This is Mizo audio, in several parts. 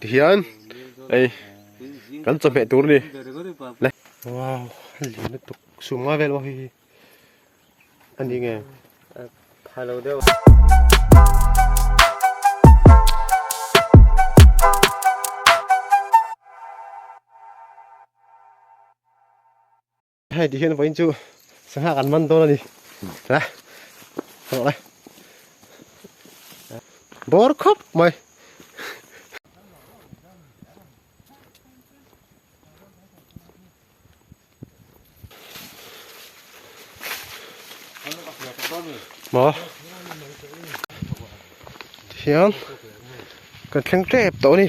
Tihian ei kan chawhmeh tur a ni. Le. Wow a lian lutuk sum nga vel pawh hei hi a ni nge. Pha lo deuh. Hei ti hian vawiin chu sangha kan man dawn a ni la rawh le bawr khawp mai maw tihian kan thleng tep tawh a ni.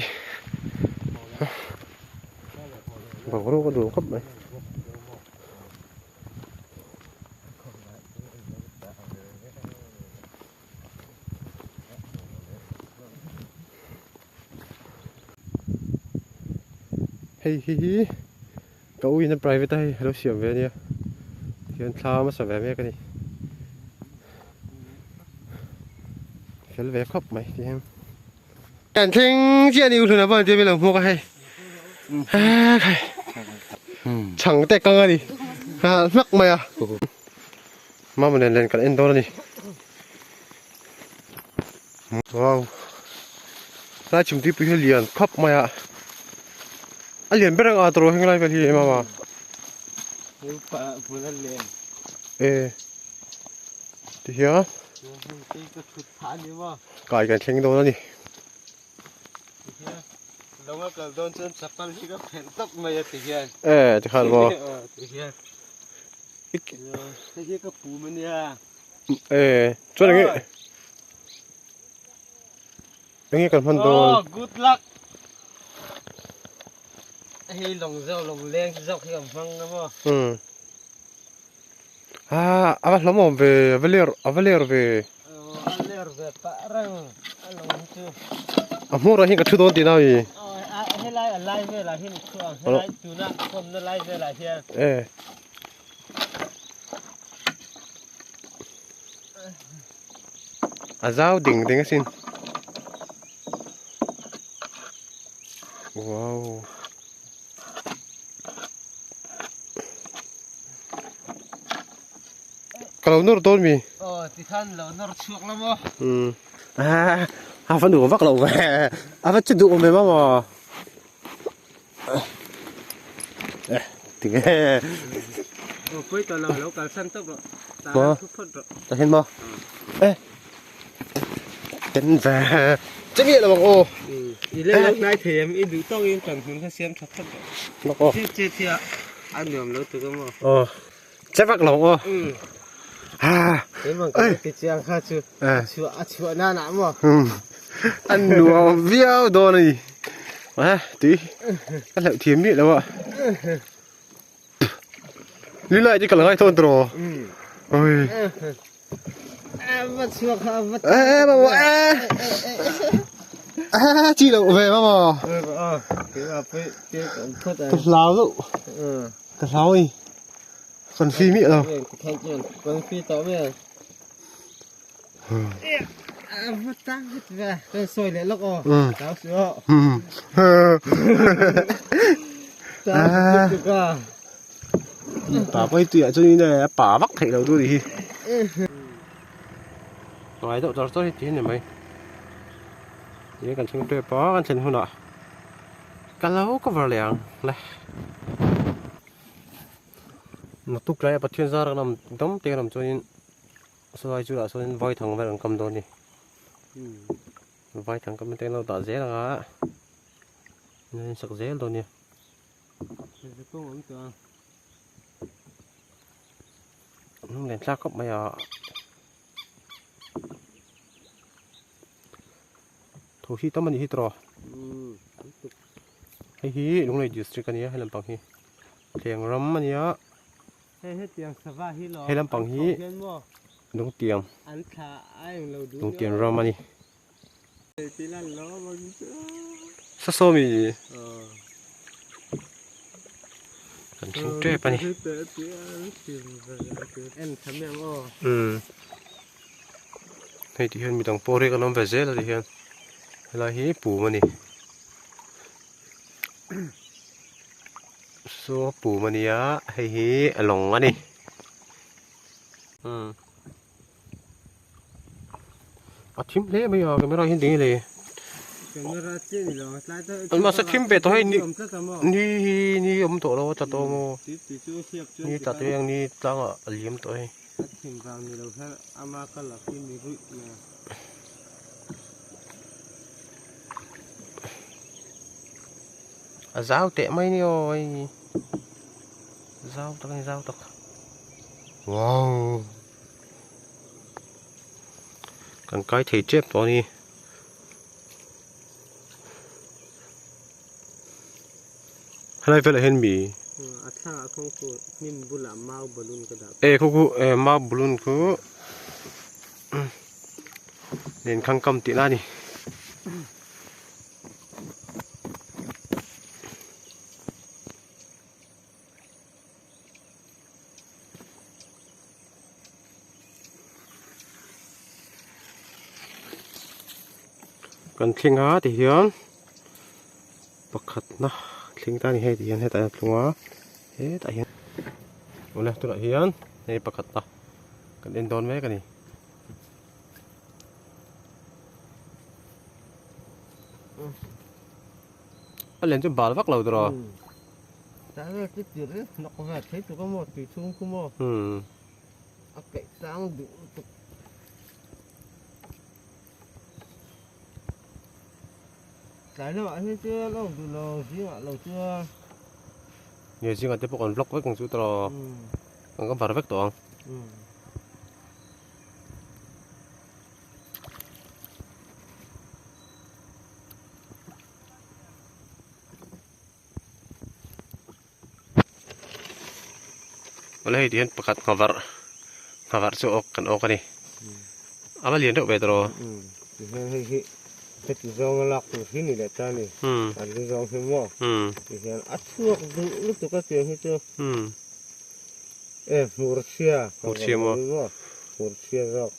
Boruak a duh khawp mai. Hei hi hi ka u in a private a hei a lo siam ve ania tihian thla hmasa ve mek a ni fel ve khawp mai tihian. Kan thleng chiah a ni u hluna pawh tia lo hmuak a hei hei chhang te kang a ni nghal hmak mai a mama nen len kan en dawn a ni wow lai chhum tuipui hi lian khawp mai a a lian ber ang a tawrh heng lai vel hi mama e tihian Kai kan thleng dawn a ni. Longa kal dawn chuan chapal hi ka phelh tawp mai a ti hian. E ti khan maw. Ti hian. Hei hi ka pum a nia. E chuan enge enge kan hman dawn. Oh good luck. Hei lawng zawk lawng leng zawk hi kan hmang na maw. Um. Ah a va hlawm awm ve a va ler a va ler ve. A ler ve pah reng a lo hi chu. A hmawrah hian ka thu dawn tihna a mi. Helai a lai velah hian i thu ang helai tuna kawmna lai velah hian. E. A zau ding ding asin. Wow. Ka lo nawr dawn mi? Aw tikhan lo nawr chhuak la maw? Umm a va nuam vak lo ve a va che duh awm em amaw eh tinge Aw pawi tawh lo lo kalsan tawp rawh maw ta hian maw eh ten ve che miah lo ang aw i leh lo hnai thei em i duh tawk in kan hmun kha siam tha phawt rawh lawk aw che che thia a nuam lo tuk a maw aw che vak lo aw ha keimah ka ti chiang kha chu chhuah a chhuah nan ah maw a nuam viau dawn a ni eh tui ka hlauh thiam miah lo a Lilai te ka la ngai thawn tawh rawh. Oi. Eh mama eh. Eh chi lo ve mama. Ka hlau lo. Ka hlau i. Kan fi mi lo. Kan fi tawh me. Pa pawh hi tuiah chuan in a pa vak theih loh tur hi ngai deuh char char hi ti a ni mai tin kan thleng tep a kan thlen hunah ka lo cover leh ang le. Naktuk tlaiah Pathian zar kan awm dam te kan awm chuanin Saw chu lah sawn vaithang vel an kam dawn a ni vaithang kam te an lo dah zel ang a an in sak zel dawn a nia. Hnung len thlak khawp mai a tho hi tam a nih hi tawh hei hi Lunglei district a nia he lampang hi thleng ram a nia. He lampang hi lungtiang lungtiang ram a ni. Sasawmi kan thleng tep a ni. Umm hei ti hian midang pawh rek an awm ve zel a ti hian helai hi pum a ni. Saw pum a nia hei hi a lawng a ni. Umm a thim hle mai a camera hian tinge le camera chiah ni lo tlai ta mahse thim ve tawh hei ni ni hi ni awm tawh lo a tla tawh maw ni tla tawh ang ni tlangah a liam tawh hei a thim vang ni lo hian ama ka la khi mi ruih mai a. A zau teh mai ni aw hei zau tak a ni zau tak wow kan kai thei tep tawh a ni helai velah hian mi a thlangah kawng chu hnim bulah mau balloon ka dah e khu khu e mau balloon khu lenkhang kam tih lai a ni. Kan thleng a ti hian pakhat na thleng ta a ni hei ti hian hetah hian a thlung a hetah hian awle tunah hian hei pakhat na kan en dawn mek a ni. A len chu bal vak lo tawh Ta ve ti tir nok ve thei tu ka maw tui chhung khu maw a kaih tlang duh lutuk tlai lamah hian chuan a awm duh lo zingah lo chuan nge zingah te pawh kan vlog vek ang chu tawh kan cover vek tawh ang. Awle hei tihian pakhat nghavarh nghavarh chu awk kan awk a ni a va lian deuh ve tawh tihian hei hi heti zawnga lak tur hi ni leh ta a ni an lu zawng hi maw tihian a chhuak duh lutuk a tiang hi chu e hmur chhia hmur chhia maw hmur chhia zawk.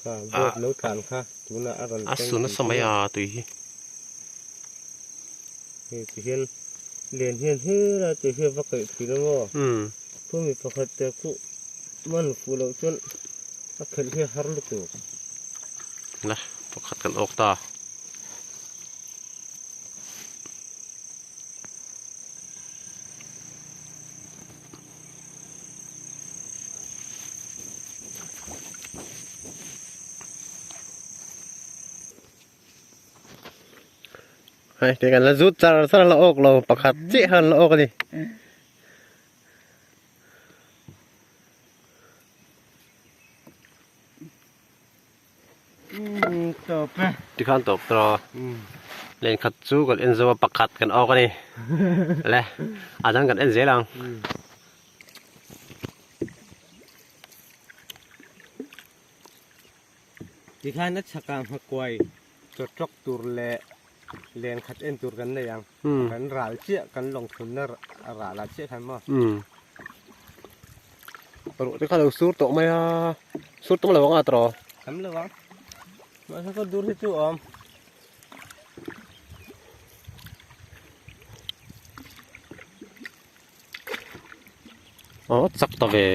Kha boat lo tlan kha tunah a rawn A su nasa mai a tui hi. Hei ti hian len hian helai tui hi a va kaih thin a maw? Khu mi pakhat te khu man fuh loh chuan a khelh hi a har lutuk. La pakhat kan awk ta. Hei ti kan la zut char char la awk lo pakhat chiah khan la awk a ni. Tawp e. Tikhan tawp tawh. Len khat chu kan en zo a pakhat kan awk a ni. Le a dang kan en zel ang. Tikhan a chhakah hmakuai chaw tawk tur leh len khat en tur kan nei ang. Kan ral chiah kan lawng thunna ral ah chiah khan maw. Ruh te kha lo sur tawh mai a, sur tum lo ang a tawh. Tam lo ang. Mahse ka dur hi chu awm. Aw chak ta ve.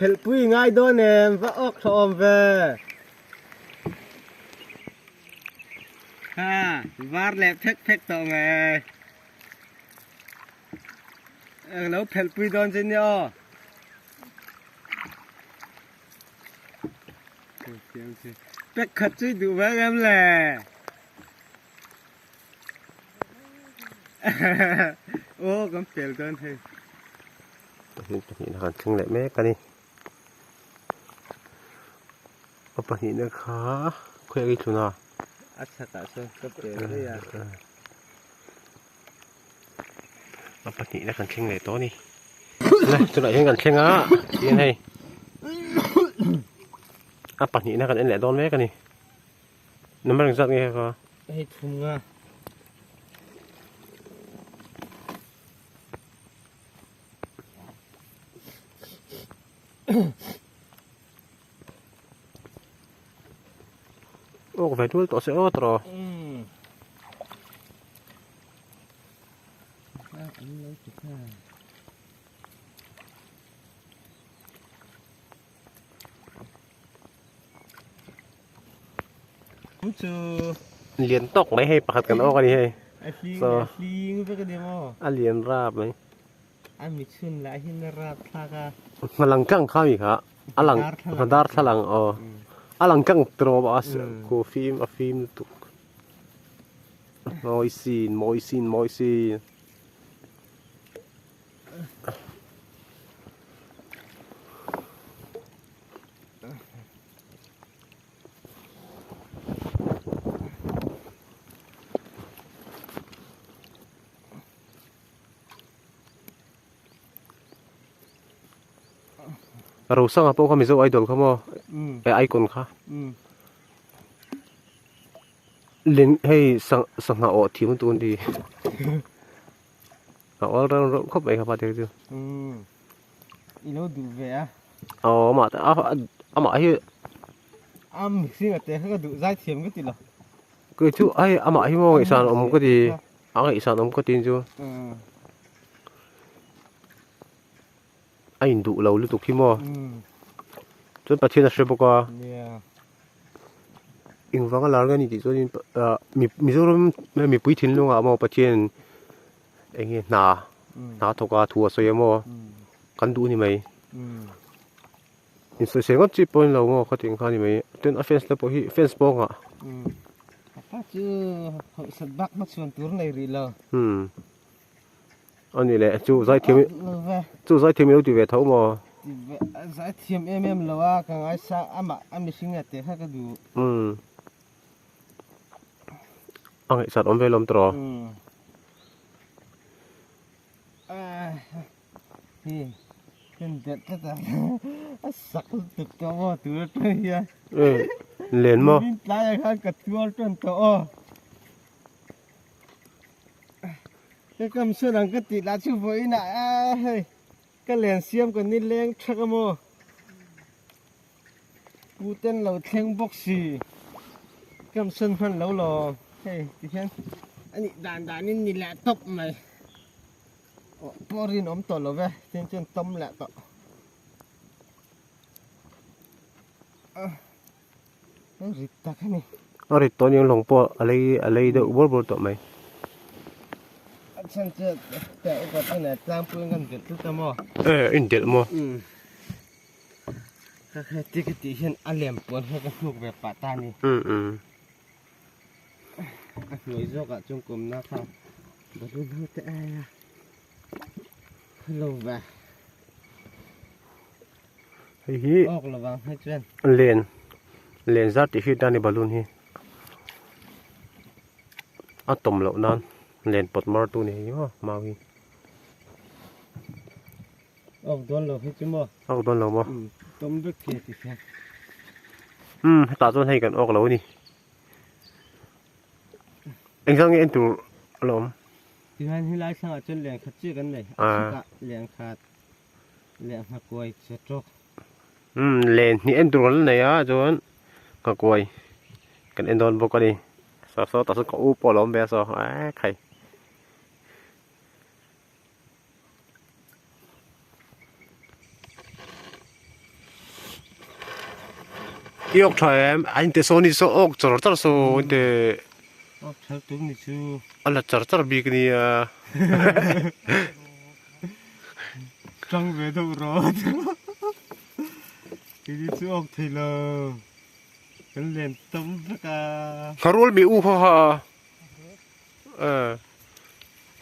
Phelhpui ngai dawn em va awk tha awm ve. Ha var leh phek phek tawh mai. Eng lo phelhpui dawn che nia aw. Pek khat chu i duh vek em le. Aw kan pel dawn hei. Pahnih pahnih na kan thleng leh mek a ni. A pahnihna kha khawiah nge i thlun a? A chhakah chuan ka pel daih a. A pahnihna kan thleng leh tawh a ni. Le chulaiah hian kan thleng a tihian hei a pahnihna kan en leh dawn mek a ni. Number engzat nge kha? Hei thum nga. Awk ve tul tawh se aw tawh. Lian tawk mai hei pakhat kan awk a ni hei. So a lian rap mai. A mi chhun lah hi na rap thlak a. Hmalang tlang kha mi kha a lang dar thlalang aw a lang tlang trawp a ku fim a fim lutuk. Mawi sin mawi sin mawi sin. Rosanga pawh kha Mizo Idol kha maw e icon kha len hei sangha awh thiam lutuk an ti a awl reuh reuh khawp mai kha pa te chu i lo duh ve a aw amah te amah hi a mihring a te kha ka duh zai thiam ka ti lo kei chu hei amah hi maw ngaihsan awm ka ti a ngaihsan awm ka tin chu a induh lo lutuk hi maw chuan Pathian a hre bawk a engvanga lar nge a ni tih chuanin ah Mizoram mipui thinlungah maw Pathian eng nge hna hna thawk a thu a sawi a maw kan duh a ni mai insawisel ngawt chi pawh a ni lo maw khatiang kha a ni mai tin a fans te pawh hi fans pawh a nghah. Apa chu hauhsat bak hmachhuan tur nei rih lo. A ni leh chu zaithiam chu zaithiam i lo ti ve tho maw? Ti ve zaithiam em em lo a ka ngaisa amah a mihring a teh kha ka duh. Umm a ngaihsat awm ve lawm tawh. Umm hi kan delh tlat a a sak lutuk tawh maw tur atang hian. Len maw? Min tlaiah khan ka tuar tan tawh aw. Ka kam sawn ang ka tih lah chu vawiinah a hei ka len siam ka ni leng thak a maw pu ten lo thleng bawk si kam sawn hman lo lo hei tikhian a nih dan danin ni leh tawp mai aw pawh rinawm tawh lo ve tin chuan tawm leh tawh a rit tak a ni. A rit tawh aniang lawng pawh a lei a lei deuh bawr bawr tawh mai. A chhan chu te upa te nen tlangpui an kan delh tlat a maw? E in delh maw? Umm ka kha ti ka tih hian a lem puan kha ka hnuk ve pah ta a ni. Umm umm. A hnuai zawkah chuan kawmna kha balloon ho te aia lo ve. Hei hi Awk lovang hei chuan. Len len zar tih hriat nan ni balloon hi a tawm loh nan len pawt mar tu ni hei maw mau hi. Awk dawn lo hei chu maw. Awk dawn lo maw. Tawm vek thei ti hian. Umm hetah chuan hei kan awk lo a ni. Engzah nge en tur a la awm? Tihian helai thlangah chuan len khat chiah kan nei a chhakah len khat. Leh nghakuai che tawk. Umm len hnih en tur an nei a chuan nghakuai kan en dawn bawk a ni saw saw tah sawn ka u pawh a lo awm ve a saw eee khai. I awk tha em a inte saw ni saw awk char char saw inte. Awk thar tur ni chu. A la char char bik ania. Tang ve deuh rawh Kei chu awk thei lo kan len tam vek a. Ngharual mi u kha kha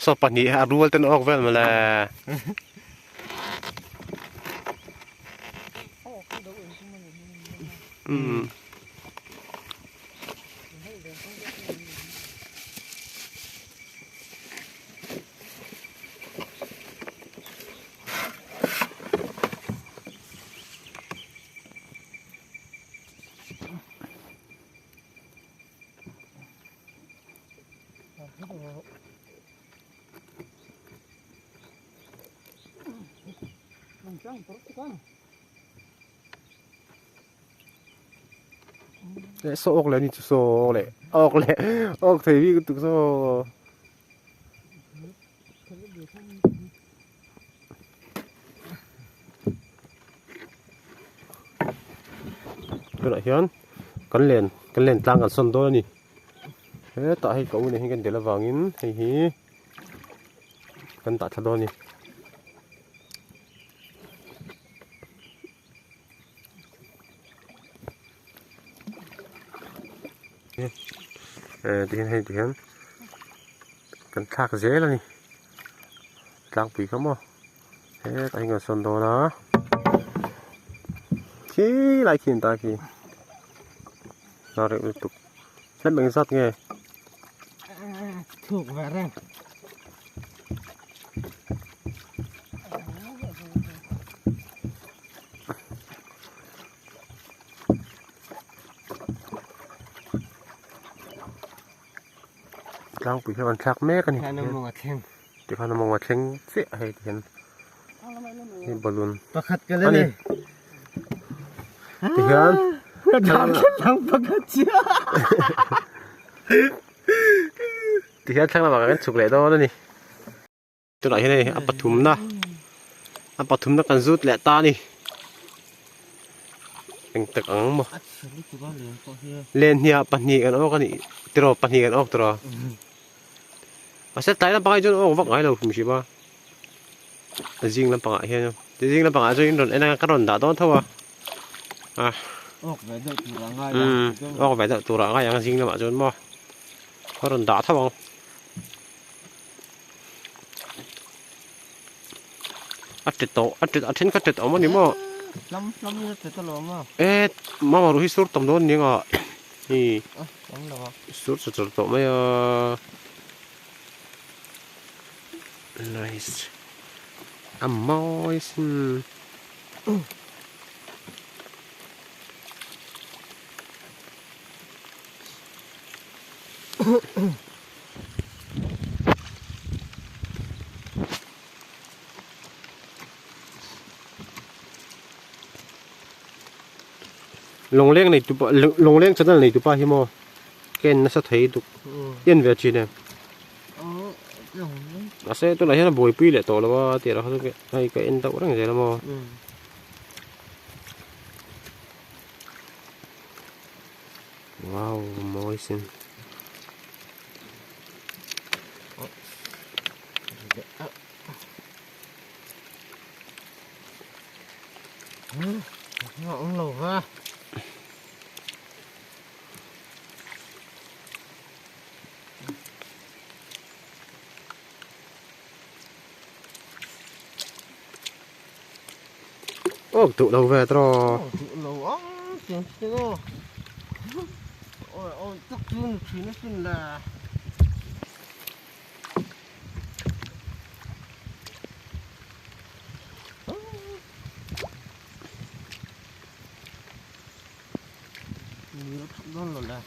saw pahnih a rual ten awk vel mawle. Umm. Leh saw awk leh ani chu saw awk leh awk leh awk thei bik lutuk saw. Tunah hian kan len kan len tlang kan sawn dawn a ni hetah hei ka u nen hian kan del avangin hei hi kan dah thla dawn a ni. Eh tihian hei tihian kan thlak zel a ni tlangpui kha maw hetah hian kan sawn dawn a khi lai khi an ta khi a reuh lutuk hlem engzat nge. Thuk ve reng. Tlangpui hian an thlak mek a ni. Tikhan a mawng a thleng. Tikhan a mawng a thleng chiah hei tikhian hei balloon. Pakhat ka la nei. Tikhian. Thlang pakhat chiah. Tikhian thlang lamah kan chhuk leh dawn a ni. Tunah hian hei a pathumna a pathumna kan zut leh ta a ni eng tak ang maw len hniah pahnih kan awk a nih tiraw pahnih kan awk tiraw mahse tlai lampangah hi chuan awk vak ngai lo hrim hrim a a zing lampangah hian zing lampangah chuan in rawn en a ka rawn dah dawn tho a a awk ve deuh turah a ngai ang zing lamah chuan maw ka rawn dah tho ang. A ṭe tawh a ṭe a then kha ṭet awm a ni maw hlam hlam in a ṭet alawm a e mama ruh hi sur tam dawn nia nga hi a tam lo a sur char char tawh mai a nice a mawi sin. Lawngleng nei tupa lawngleng channel nei tupa hi maw ka en nasa thei duk en ve thin em mahse tunah hian a buaipui leh tawh lo a tirah kha chuan hei ka en deuh reng zel a maw. Wow mawi sin. Awm lo va. Awk duh lo ve tawh. Awk duh lo ang chiang chiang aw. Awi awi tak chu ni thin asin le. Ni lo thak dawn lo le.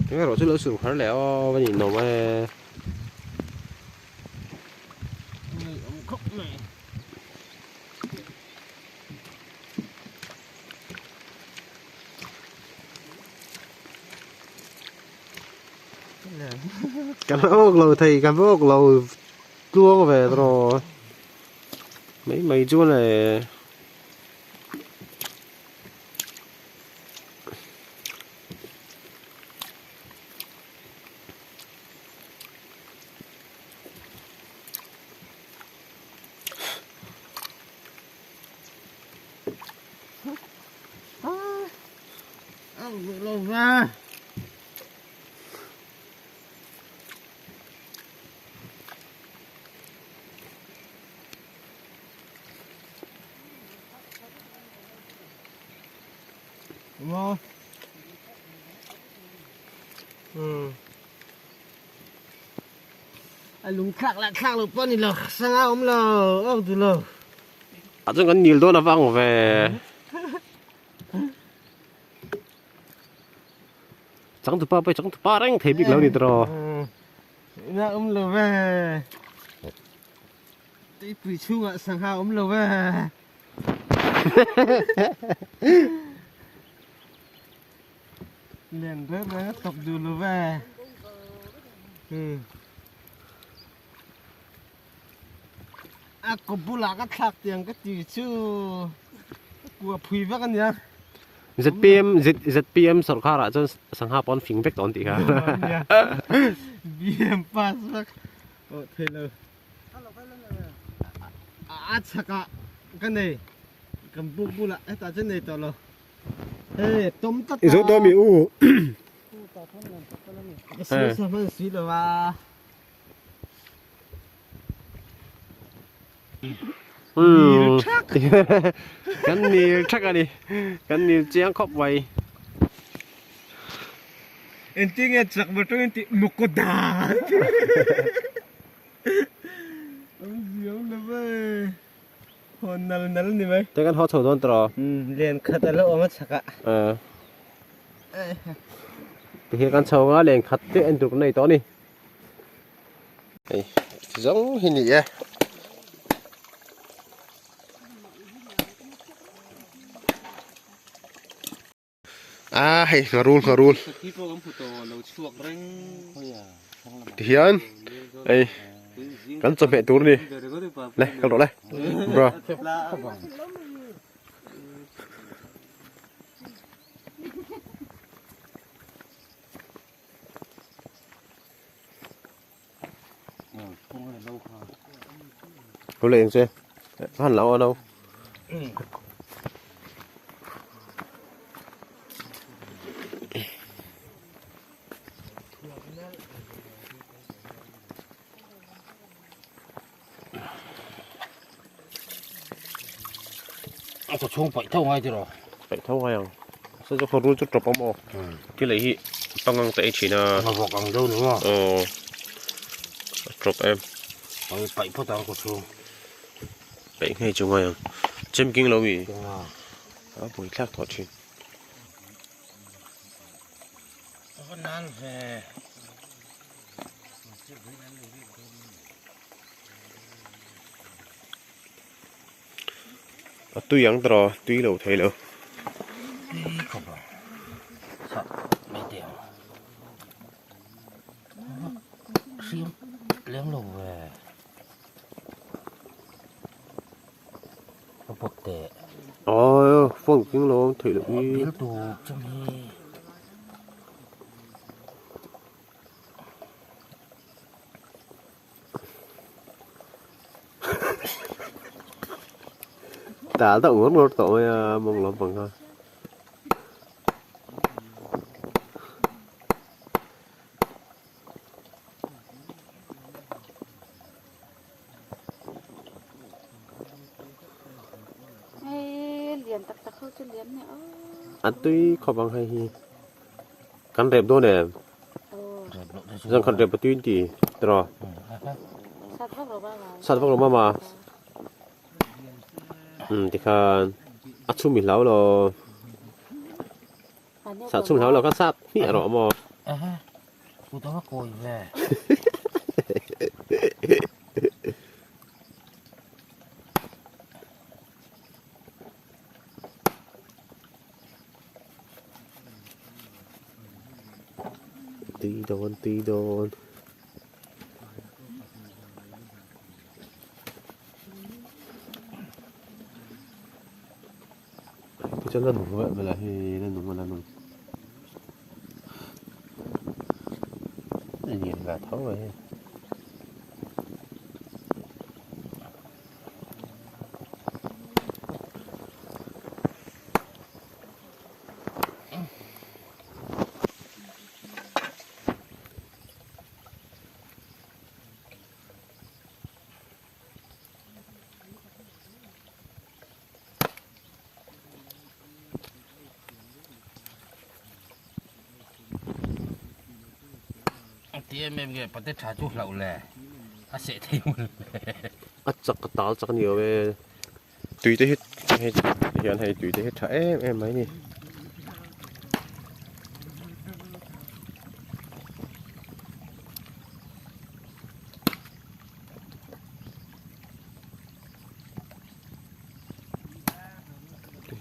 Eng erawh chu lo sur kher leh aw a ninawm e. Ngeiawm khawp mai. Kan awk lo thei kan awk lo tluang ve tawh mai mai chuan le. Maw? Um. A lung thlak lah thlak lo pawh ni lo, sanga awm lo, awk duh lo. Ah chuan kan nil dawn avang ve. Changtupa pawh hi changtupa reng thei bik lo ni tawh. Ina awm lo ve. Tuipui chhungah sangha awm lo ve. Len reng reng a tawp duh lo ve. A kaw bulah ka thlak tiang ka ti chu ka kua phui vek a nia. ZPM ZPM sorkar ah chuan sangha pawh an fing vek tawh an tih kha. BM pass vek awh thei lo. A chhak ah ka nei kan buk bulah hetah chuan nei tawh lo. Hei tawm tlat a. I zawh tawh mi u. Ka siam sa hman si lo a. Nil thak. Kan nil thak a ni. Kan nil chiang khawp mai. Engtin nge chak ber tawngin tih Mokoda. Awm ziau lo ve. Haw nal nal ni mai. Te kan haw chho dawn tawh. Len khat a lo awm a chhakah. Tihian kan chho anga len khat te en tur kan nei tawh a ni. Hei zawng hi ni e. A hei ngharul ngharul. Tihian hei kan chawhmeh tur a ni. Le kal rawh le bro. Lo leh ang che ka han lau a no. A chaw chhung paih tho ngai tiraw? Paih tho ngai ang. Sa chu khaw rul chu tawp awm aw. Thil ei hi pangang ta ei thin a. Nga vawk ang deuh ni maw? Aw. A tawp em. Paih paih phawt ang kaw chhung. Paih ngei chu ngai ang. Chem king lo mi. A buai thlak tawh thin. A va nal ve. A tui ang tawh tui lo thei lo. Tui khawp ang. Sa mai teh ang. Hriam leng lo ve. Ka pawt teh. Aw phone king lo theih loh hi. Bil tuk chang hi. Tal tak ngawr ngawr tawh mai a mawng lampang kha. A tui khawp ang hei hi. Kan rep dawn em? Zan khat rep a tui ti tiraw? Sat vak lo mama. Um tikhan a chhum i hlau lo. Sat chhum hlau lo kha sat hmiah rawh maw? Tui dawn tui dawn. Chuan la nung vek mai hi la nung a la nung. A lian ve tho mai hei. Ti em em nge pate tha chu hlauh le a seh thei mun le. A chak a tal chak a ni lo e. Tui te hi hei hian hei tui te hi tha em em mai a ni.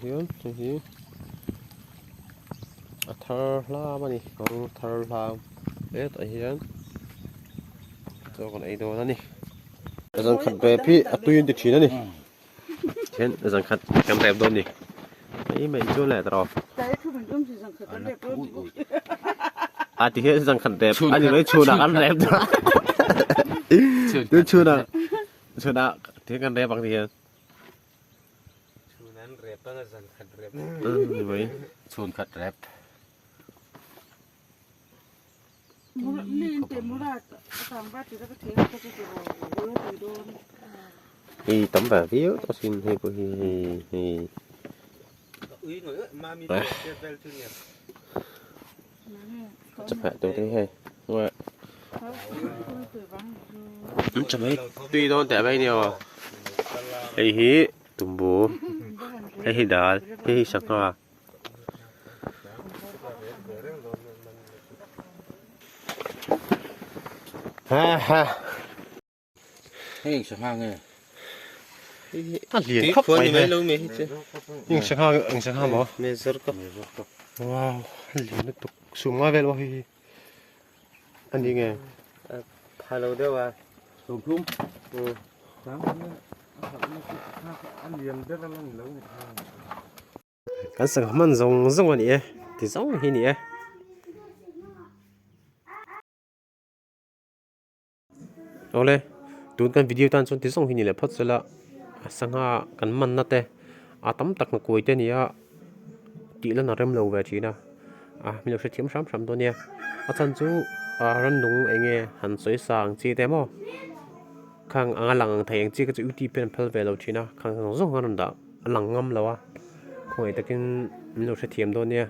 hian hei hi a thar hlam a ni kawr thar hlam hetah hian chaw kan ei dawn a ni zan khat rep hi a tui an ti thin a ni then zan khat kan rep dawn a ni mai mai chu leh tawh a ti hian zan khat rep a ni mai chhunah kan rep dawn chhunah chhunah thil kan rep ang ti hian. Chhun an rep anga zan khat rep. Ni mai. Chhun khat rep. Hei tam ve viau tawh sin hei pawh hi hei hei. Chawhmeh tur te hi hei. Chawhmeh tui dawn teh mai nia aw. Hei hi tumbu, hei hi dal, hei hi sangha. Ha ha. Hei sangha nge. A lian khawp mai hei. Eng sangha eng sangha maw? Wow a lian lutuk sum nga vel pawh hei hi a ni nge. Pha lo deuh a. Sawmthum. Kan sangha hman zawng zawng a ni e ti zawng hi a ni e. Awle tun kan video tan chuan ti zawng hi ni leh phawt sela sangha kan manna te a tam tak na kuai te a ni a tih lan a rem lo ve thin a a min lo hrethiam hram hram dawn nia a chhan chu ah rannung eng nge han sawi sa ang chi te maw khang anga lang ang thei ang chi kha chu youtube hian an phal ve lo thin a khang zawng zawng an rawn dah a lang ngam lo a khawngaih takin min lo hrethiam dawn nia.